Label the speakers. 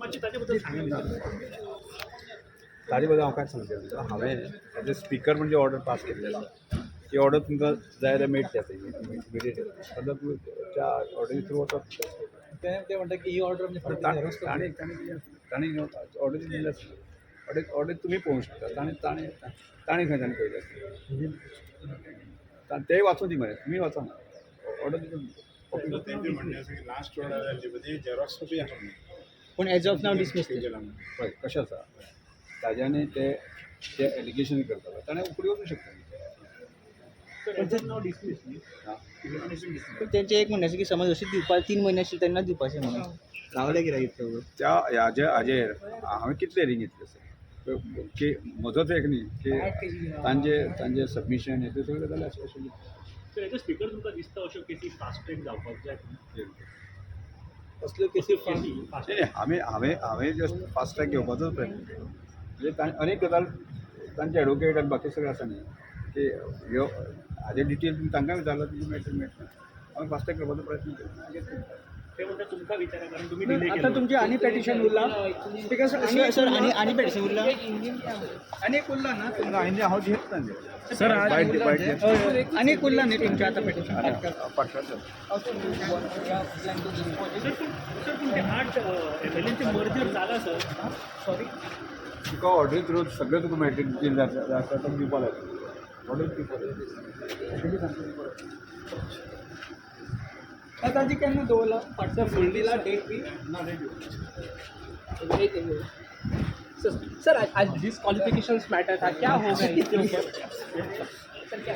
Speaker 1: मातशें ताचे बद्दल सांगा.
Speaker 2: ताजे बद्दल हांव काय सांगता, हांवें एज अ स्पिकर म्हणजे ऑर्डर पास केल्ली आसा. ती ऑर्डर तुमकां जाय जाल्यार मेळटली आतां इमिडिएट. मतलब त्या ऑर्डरी थ्रू वचप.
Speaker 3: ते ते म्हणटा की ही ऑर्डर म्हणजे फाटीं
Speaker 2: ताणें ताणें ताणें ऑर्डर दिल्ली आसता. ऑर्डर ऑर्डर तुमी पळोवंक शकता. ताणें ताणें ताणें खंय ताणें पळयली आसता. तेय वाचूं दी मरे, तुमी वाचा ना ऑर्डर दिता.
Speaker 4: तेंचे म्हणणें आसा की लास्ट ऑर्डर जाल्ली पळय ती झेरॉक्स कॉपी आहा म्हणून.
Speaker 5: पूण एज ऑफ नाव डिसमीस.
Speaker 2: पळय कशें आसा, ताज्यानी ते ते एलिगेशन करताले, ताणें फुडें वचूं शकता.
Speaker 1: सर, एज ऑफ नाव डिसमीस न्ही?
Speaker 2: आं.
Speaker 1: Examination dismiss.
Speaker 5: पूण तेंचें एक म्हणणें आसा की समज अशें दिवपा 3 म्हयने आशिल्ले तेन्ना दिवपाचें म्हणून रावले कित्याक इतलो?
Speaker 2: त्या हाजे हाजेर हांवें कितले हेरींग घेतले सर की म्हजोच एक न्ही की तांचे तांचे सबमिशन हे ते सगळें जालें आशिल्लें.
Speaker 1: सर, एज अ स्पिकर तुमकां दिसता अश्यो केसी फास्ट ट्रॅक जावपाक जाय?
Speaker 3: असल्यो केसी
Speaker 1: केसी फास्ट
Speaker 2: नाही, आमी हांवें हांवें जस्ट फास्ट ट्रॅक घेवपाचोच प्रयत्न केलो. म्हणजे अनेक गजाल तांचे एडवोकेट आनी बाकी सगळें आसा न्ही की ह्यो हाजे डिटेल तुमी तांकां विचारला, तुमी मेळटलें मेळटलें. हांवें फास्ट ट्रॅक करपाचो प्रयत्न केलो, घेतलें.
Speaker 1: ते म्हणटा तुमकां विचारा, कारण तुमी डिले
Speaker 6: आता
Speaker 1: केलो.
Speaker 6: तुमचे आनी पेटिशन उरला स्पीकर सर?
Speaker 5: सर, आनी आनी पेटिशन उरला?
Speaker 6: आनी एक उरला ना?
Speaker 2: ना, आनी हांव घेत ना सर बायट बायट.
Speaker 6: आनी एक उरला न्ही तुमचें आतां पेटिशन?
Speaker 2: पाठवतो.
Speaker 1: सर, पूण सर, पूण ते 8 एमएलएचे मर्जर जाला सर.
Speaker 6: सॉरी.
Speaker 2: तुका ऑर्डरी थ्रू सगळें तुका मेळटलें. डिटेल जाता जाता तुका दिवपा लागता, ऑर्डर दिवपा लागता.
Speaker 6: ताजी केन्ना दवरला फाटल्या फुल दिला डेट बी?
Speaker 2: ना, रेडी.
Speaker 7: सर, आज डिस्क्वालिफिकेशन मैटर था, क्या हो गया इसके ऊपर? सर, क्या